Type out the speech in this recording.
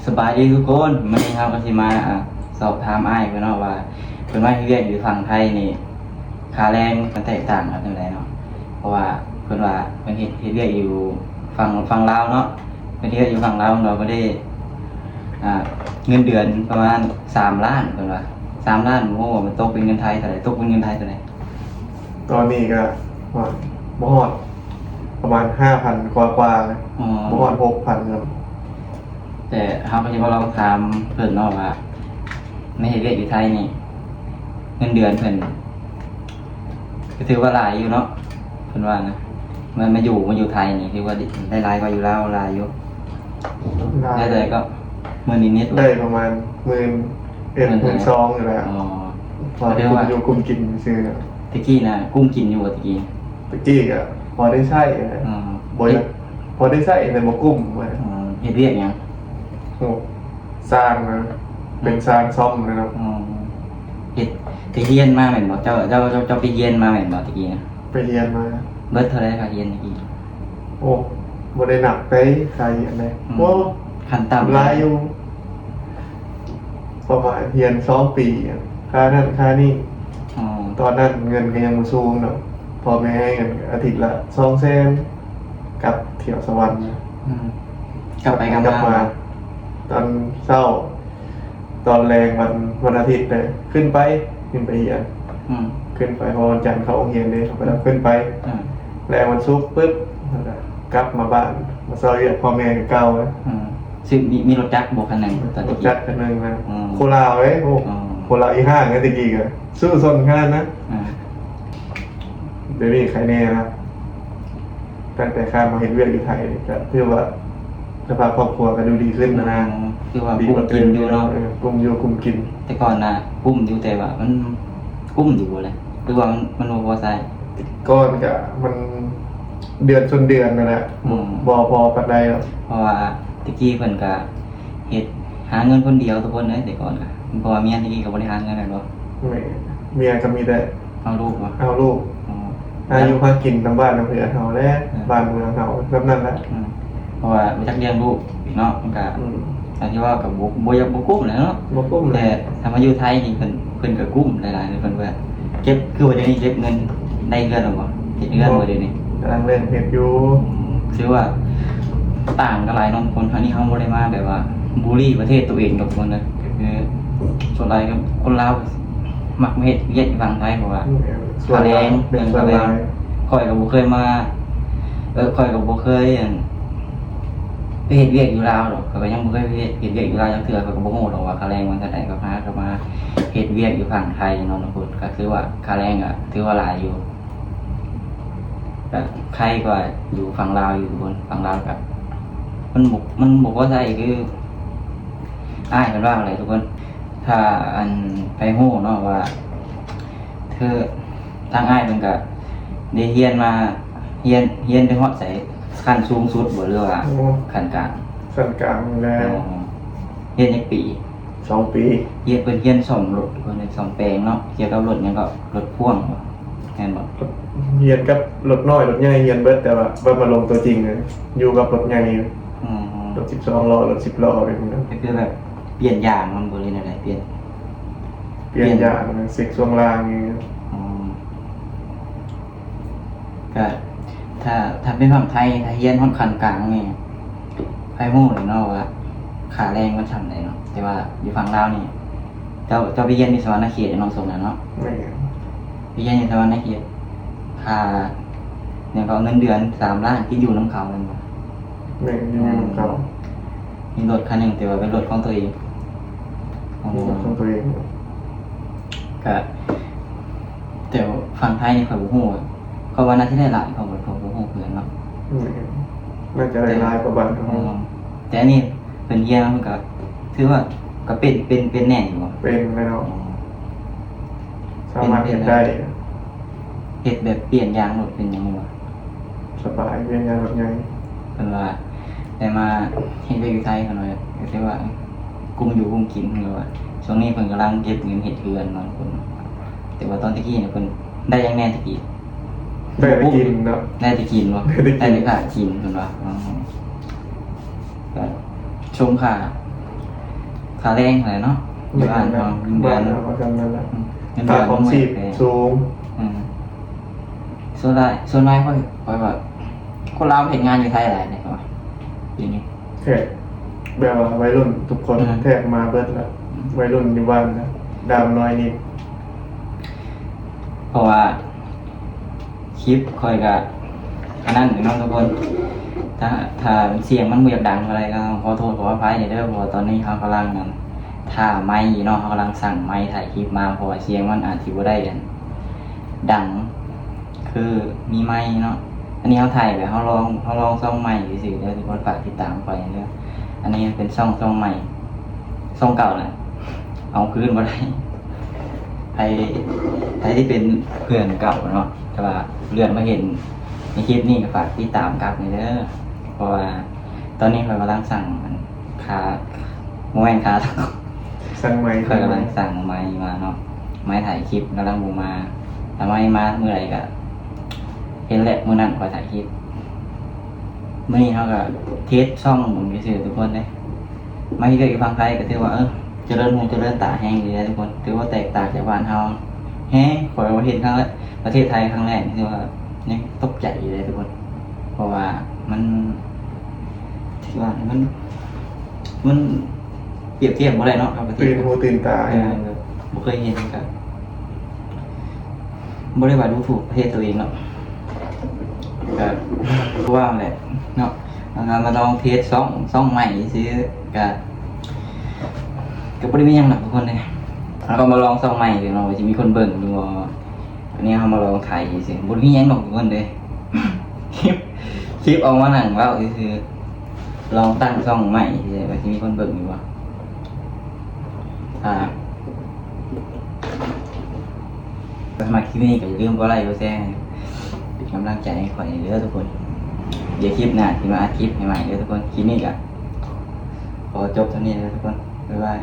ສະບາຍດີທຸກຄົນ, ມື້ນີ້ເຮົາກໍຊິມາ ອ່າ ສອບຖາມອ້າຍເພິ່ນເນາະວ່າ ເພິ່ນມາເຮັດວຽກຢູ່ຝັ່ງໄທນີ້ ຄ່າແຮງມັນແຕກຕ່າງກັນຈັ່ງໃດເນາະ. ເພາະວ່າເພິ່ນວ່າເພິ່ນເຮັດ ເຮັດວຽກຢູ່ຝັ່ງ ຝັ່ງລາວເນາະ, ເພິ່ນເຮັດວຽກຢູ່ຝັ່ງລາວ ເພິ່ນວ່າບໍ່ໄດ້ ອ່າ ເງິນເດືອນປະມານສາມລ້ານ ເພິ່ນວ່າ ສາມລ້ານ ໂອ້ ມັນຕົກເປັນເງິນໄທເທົ່າໃດ? ຕົກເປັນເງິນໄທເທົ່າໃດ? ຕອນນີ້ກໍ ບໍ່ຮອດ ປະມານຫ້າພັນກວ່າໆ ອໍ ບໍ່ຮອດຫົກພັນ. ແຕ່ເຮົາກໍຊິມາລອງຖາມເພິ່ນເນາະວ່າ ມາເຮັດວຽກຢູ່ໄທນີ້ ເງິນເດືອນເພິ່ນ ກໍຖືວ່າຫຼາຍຢູ່ເນາະ ເພິ່ນວ່ານະ. ມາ ມາຢູ່ ມາຢູ່ໄທນີ້ ຖືວ່າໄດ້ຫຼາຍກວ່າຢູ່ລາວຫຼາຍຢູ່. ຫຼາຍ ໄດ້ເທົ່າໃດກໍ? ໝື່ນນິດໆ ໄດ້ປະມານໝື່ນເອັດ ໝື່ນສອງນີ້ແຫຼະ. ອໍ ກໍຖືວ່າກຸ້ມຢູ່ກຸ້ມກິນຊື່ໆ. ແຕ່ກີ້ນະ ກຸ້ມກິນຢູ່ບໍ່ແຕ່ກີ້? ແຕ່ກີ້ກໍພໍໄດ້ໃຊ້ນະ. ອໍ ບໍ່ຢາກ ພໍໄດ້ໃຊ້ແຕ່ບໍ່ກຸ້ມ. ອໍ ເຮັດວຽກຫຍັງ? ໂອ້ ຊ່າງນະ ເປັນ ອືມ ຊ່າງສ້ອມນະເນາະ. ອໍ ເຮັດ ໄປຮຽນມາແມ່ນບໍ່? ເຈົ້າ ເຈົ້າ ເຈົ້າ ເຈົ້າໄປຮຽນມາແມ່ນບໍ່ແຕ່ກີ້ນະ? ໄປຮຽນມາ. ເບິດເທົ່າໃດຄ່າຮຽນແຕ່ກີ້? ໂອ້ ບໍ່ໄດ້ນັບໄດ໋ຄ່າຮຽນເດ້. ອືມ ໂອ້ ຂັ້ນຕ່ຳຫຼາຍຢູ່ ປະມານຮຽນສອງປີ ຄ່ານັ້ນຄ່ານີ້. ອໍ ຕອນນັ້ນເງິນກໍຍັງບໍ່ສູງເນາະ, ພໍ່ແມ່ໃຫ້ເງິນອາທິດລະສອງແສນ ກັບທ່ຽວສະຫວັນ. ອືມ ກັບໄປກັບມາ ກັບມາ ຕອນເຊົ້າ ຕອນແລງວັນ ວັນອາທິດເດ້ ຂຶ້ນໄປ ຂຶ້ນໄປຮຽນ. ອືມ ຂຶ້ນໄປ ເພາະວັນຈັນເຂົ້າໂຮງຮຽນເດ້ ເຮົາກໍຕ້ອງຂຶ້ນໄປ. ອືມ ແລງວັນສຸກປຶບ ແລ້ວກໍກັບມາບ້ານ ມາຊ່ອຍວຽກພໍ່ແມ່ຄືເກົ່າ. ອືມ ຊິມີ ມີລົດຈັກບໍ່ຄັນໜຶ່ງ? ລົດຈັກຄັນໜຶ່ງນະ. ອືມ ໂຄລາວເດ້. ໂອ້ ອໍ ໂຄລາວອີ່ຫ້າງແຕ່ກີ້ກໍສູ້ຊົນຂະໜາດນະ. ອືມ ດຽວນີ້ໄຄແນ່ນະ. ຕັ້ງແຕ່ຂ້າມມາເຮັດວຽກຢູ່ໄທນີ້ ກໍຖືວ່າສະພາບຄອບຄົວກໍດູດີຂຶ້ນນະ. ອືມ ຖືວ່າກຸ້ມກິນຢູ່ເນາະ. ເອີ ກຸ້ມຢູ່ກຸ້ມກິນ. ແຕ່ກ່ອນນະກຸ້ມຢູ່ ແຕ່ວ່າມັນກຸ້ມຢູ່ບໍ່ແຫຼະ ຫຼືວ່າມັນ ມັນບໍ່ພໍໃຊ້? ແຕ່ກ່ອນກໍມັນເດືອນຊົນເດືອນນັ້ນແຫຼະ. ອືມ ບໍ່ພໍປານໃດດອກ. ເພາະວ່າແຕ່ກີ້ເພິ່ນກໍ ເຮັດ ຫາເງິນຄົນດຽວທຸກຄົນເອີຍ ແຕ່ກ່ອນນະ. ເພາະວ່າເມຍແຕ່ກີ້ກໍບໍ່ໄດ້ຫາເງິນແມ່ນບໍ່? ແມ່ນ ເມຍກໍມີແຕ່ເອົາລູກບໍ່? ເອົາລູກ. ອໍ ຫາຢູ່ຫາກິນນຳບ້ານນຳເຮືອນເຮົາແຫຼະ. ເອີ ບ້ານເມືອງເຮົາສ່ຳນັ້ນແຫຼະ. ອືມ ເພາະວ່າບໍ່ຈັກລ້ຽງລູກເນາະ ມັນກໍ ອືມ ອັນທີ່ວ່າກໍບໍ່ ບໍ່ຢາກ ບໍ່ກຸ້ມແຫຼະເນາະ. ບໍ່ກຸ້ມແຫຼະ. ແຕ່ຖ້າມາຢູ່ໄທນີ້ເພິ່ນ ເພິ່ນກໍກຸ້ມຫຼາຍໆ ເພິ່ນວ່າເກັບ ຄືວ່າດຽວນີ້ເກັບເງິນໄດ້ເຮືອນແລ້ວບໍ່? ເຮັດເຮືອນບໍ່ດຽວນີ້? ກຳລັງເລີ່ມເຮັດຢູ່. ອືມ ຖືວ່າຕ່າງກັນຫຼາຍເນາະທຸກຄົນ. ອັນນີ້ເຮົາບໍ່ໄດ້ມາແບບວ່າບູລີປະເທດຕົວເອງດອກທຸກຄົນເດີ. ກໍຄືສ່ວນຫຼາຍກໍຄົນລາວມັກມາເຮັດວຽກຢູ່ຝັ່ງໄທ ເພາະວ່າ ແມ່ນ ຄ່າແຮງ ເປັນສ່ວນຫຼາຍ. ຂ້ອຍກໍບໍ່ເຄີຍມາ ເອີ ຂ້ອຍກໍບໍ່ເຄີຍ ອັນ ໄປເຮັດວຽກຢູ່ລາວດອກ. ຂ້ອຍກໍຍັງບໍ່ເຄີຍໄປເຮັດ ເຮັດວຽກຢູ່ລາວຈັກເທື່ອ. ຂ້ອຍກໍບໍ່ຮູ້ດອກວ່າຄ່າແຮງມັນເທົ່າໃດ. ກໍຫາກໍມາເຮັດວຽກຢູ່ຝັ່ງໄທເນາະທຸກຄົນ. ກໍຄືວ່າຄ່າແຮງກໍຖືວ່າຫຼາຍຢູ່. ກໍໄຄກວ່າຢູ່ຝັ່ງລາວຢູ່ທຸກຄົນ. ຝັ່ງລາວກໍມັນບໍ່ ມັນບໍ່ພໍໃຊ້ ຄືອ້າຍເພິ່ນວ່າຫັ້ນແຫຼະທຸກຄົນ. ຖ້າອັນໃຜຮູ້ເນາະວ່າ ຄືທາງອ້າຍເພິ່ນກໍໄດ້ຮຽນມາ ຮຽນ ຮຽນໄປຮອດໃສ? ຂັ້ນສູງສຸດບໍ່ ຫຼືວ່າ ໂອ້ ຂັ້ນກາງ? ຂັ້ນກາງນີ້ແຫຼະ. ອໍ ຮຽນຈັກປີ? ສອງປີ. ຮຽນ ເພິ່ນຮຽນສ້ອມລົດ ເພິ່ນຮຽນສ້ອມແປງເນາະ. ກ່ຽວກັບລົດຫຍັງເກາະ? ລົດພ່ວງບໍ່? ແມ່ນບໍ່? ຮຽນກັບລົດນ້ອຍລົດໃຫຍ່ຮຽນເບິດ, ແຕ່ວ່າເບິ່ງມາລົງຕົວຈິງ ຢູ່ກັບລົດໃຫຍ່ຢູ່. ອໍ ລົດສິບສອງລໍ້ ລົດສິບລໍ້ ແບບນີ້ນະ. ກໍຄືແບບປ່ຽນຢາງມັນບໍ່ ຫຼືແນວໃດ? ປ່ຽນ ປ່ຽນ ປ່ຽນຢາງ ເຊັກຊ່ວງລ່າງນີ້. ອໍ ກໍຖ້າ ຖ້າເປັນຝັ່ງໄທ ຖ້າຮຽນຮອດຂັ້ນກາງນີ້ ໃຜຮູ້ເລີຍເນາະວ່າຄ່າແຮງມັນສ່ຳໃດເນາະ. ແຕ່ວ່າຢູ່ຝັ່ງລາວນີ້ ເຈົ້າ ເຈົ້າໄປຮຽນຢູ່ສະຫວັນນະເຂດເນາະ ຊ່ວງນັ້ນເນາະ. ແມ່ນ. ໄປຮຽນຢູ່ສະຫວັນນະເຂດ ຄ່າຫຍັງເກາະ ເງິນເດືອນສາມລ້ານ ກິນຢູ່ນຳເຂົາແມ່ນບໍ່? ແມ່ນ ກິນຢູ່ນຳເຂົາ. ມີລົດຄັນໜຶ່ງ ແຕ່ວ່າເປັນລົດຂອງຕົວເອງ. ມີລົດຂອງຕົວເອງ. ກະ ແຕ່ຝັ່ງໄທນີ້ຂ້ອຍບໍ່ຮູ້ ຂ້ອຍວ່າໜ້າຈະໄດ້ຫຼາຍ ຂ້ອຍບໍ່ ຂ້ອຍບໍ່ຮູ້ຄືກັນເນາະ. ແມ່ນ ໜ້າຈະໄດ້ຫຼາຍກວ່າບ້ານເຮົາ. ແຕ່ອັນນີ້ ເພິ່ນຮຽນມັນກໍຖືວ່າກໍເປັນ ເປັນ ເປັນແນ່ຢູ່ບໍ່? ເປັນແລ້ວ. ອໍ ສາມາດເຮັດໄດ້. ເປັນ ເປັນແນ່. ເຮັດແບບປ່ຽນຢາງລົດເປັນຫຍັງຢູ່ບໍ່? ສະບາຍ ປ່ຽນຢາງລົດໃຫຍ່. ເພິ່ນວ່າໄດ້ມາເຮັດວຽກຢູ່ໄທ ເພິ່ນວ່າກໍຖືວ່າກຸ້ມຢູ່ກຸ້ມກິນ. ເພິ່ນວ່າຊ່ວງນີ້ເພິ່ນກຳລັງເກັບເງິນເຮັດເຮືອນເນາະທຸກຄົນ. ແຕ່ວ່າຕອນແຕ່ກີ້ນີ້ເພິ່ນໄດ້ຫຍັງແນ່ແຕ່ກີ້? ໄດ້ແຕ່ກິນເນາະ. ໄດ້ແຕ່ກິນບໍ່? ໄດ້ແຕ່ກິນ ໄດ້ແຕ່ຄ່າກິນເພິ່ນວ່າ. ອໍ ກໍຊົງຄ່າ ຄ່າແຮງຫັ້ນແຫຼະເນາະ ຢູ່ບ້ານເຮົາ ເງິນເດືອນ ບ້ານເຮົາກໍສ່ຳນັ້ນແຫຼະ ເງິນເດືອນ ຄ່າຄອງຊີບສູງ. ອືມ ສ່ວນຫຼາຍ ສ່ວນຫຼາຍຂ້ອຍ ຂ້ອຍວ່າ ຄົນລາວເຮັດງານຢູ່ໄທຫຼາຍເດ້ ຂ້ອຍວ່າ ປີນີ້ ແທບແບບວ່າໄວລຸ້ນທຸກຄົນ ອືມ ແທບມາເບິດລະ ອືມ ໄວລຸ້ນຢູ່ບ້ານນະ ດາວນ້ອຍນີ້ ເພາະວ່າ ຄລິບຂ້ອຍກະອັນນັ້ນຢູ່ເນາະທຸກຄົນ ຖ້າ ຖ້າສຽງມັນບໍ່ຢາກດັງປານໃດກໍຂໍໂທດຂໍອະໄພເດີ ເພາະວ່າຕອນນີ້ເຮົາກຳລັງ ອັນ ຖ້າໄມຢູ່ເນາະ ເຮົາກຳລັງສັ່ງໄມຖ່າຍຄລິບມາ ເພາະວ່າສຽງມັນອາດຊິບໍ່ໄດ້ ອັນ ດັງຄືມີໄມເນາະ. ອັນນີ້ເຮົາຖ່າຍແບບເຮົາລອງ ເຮົາລອງຊ່ອງໃໝ່ຊື່ໆເດີ ທຸກຄົນຝາກຕິດຕາມຂ້ອຍເດີ. ອັນນີ້ເປັນຊ່ອງ ຊ່ອງໃໝ່ ຊ່ອງເກົ່ານະ ເອົາຄືນບໍ່ໄດ້. ໃຜ ໃຜທີ່ເປັນເພື່ອນເກົ່າເນາະ ແຕ່ວ່າເລື່ອນມາເຫັນໃນຄລິບນີ້ກໍຝາກຕິດຕາມກັບແດ່ເດີ ເພາະວ່າຕອນນີ້ຂ້ອຍກຳລັງສັ່ງ ອັນ ຄາ ບໍ່ແມ່ນຄາ ສັ່ງໄມ ຂ້ອຍກຳລັງສັ່ງໄມມາເນາະ ໄມຖ່າຍຄລິບກຳລັງບໍ່ມາ ຖ້າໄມມາມື້ໃດກໍເຫັນແຫຼະ ມື້ນັ້ນຂ້ອຍຖ່າຍຄລິບ. ມື້ນີ້ເຮົາກໍເທສຊ່ອງເບິ່ງຊື່ໆ ທຸກຄົນເດ້. ມາເຮັດວຽກຢູ່ຝັ່ງໄທກໍຖືວ່າ ເອີ ຈະເລີນຫູຈະເລີນຕາແຮງດີເດ້ທຸກຄົນ ຖືວ່າແຕກຕ່າງຈາກບ້ານເຮົາແຮງ. ຂ້ອຍວ່າເຫັນຄັ້ງແລກ ປະເທດໄທຄັ້ງແລກ ຖືວ່າຍັງຕົກໃຈຢູ່ເດ້ທຸກຄົນ ເພາະວ່າມັນ ຖືວ່າມັນ ມັນປຽບທຽບບໍ່ໄດ້ເນາະ ກັບປະເທດ ຕື່ນຫູຕື່ນຕາ ເອີ ແບບບໍ່ເຄີຍເຫັນ ກໍບໍ່ໄດ້ວ່າດູຖູກປະເທດຕົວເອງເນາະ ກໍຄືວ່າແຫຼະເນາະ. ເຮົາກໍມາລອງເທສຊ່ອງ ຊ່ອງໃໝ່ຊື່ໆ ກໍ ກໍບໍ່ໄດ້ມີຫຍັງດອກທຸກຄົນເດ້ ເຮົາກໍມາລອງຊ່ອງໃໝ່ເບິ່ງເນາະ ວ່າຊິມີຄົນເບິ່ງຢູ່ບໍ່. ອັນນີ້ເຮົາມາລອງໄຖຊື່ໆ ບໍ່ໄດ້ມີຫຍັງດອກທຸກຄົນເດ້ ຄລິບ ຄລິບເອົາມານັ່ງເວົ້າຊື່ໆ ລອງຕັ້ງຊ່ອງໃໝ່ຊື່ໆ ວ່າຊິມີຄົນເບິ່ງຢູ່ບໍ່. ຖ້າ ຖ້າມັກຄລິບນີ້ກໍຢ່າລືມກົດໄລກົດແຊ ເປັນກຳລັງໃຈໃຫ້ຂ້ອຍເດີທຸກຄົນ. ດຽວຄລິບໜ້າຊິມາອັດຄລິບໃໝ່ໆເດີທຸກຄົນ. ຄລິບນີ້ກໍຂໍຈົບເທົ່ານີ້ເດີທຸກຄົນ ບາຍບາຍ.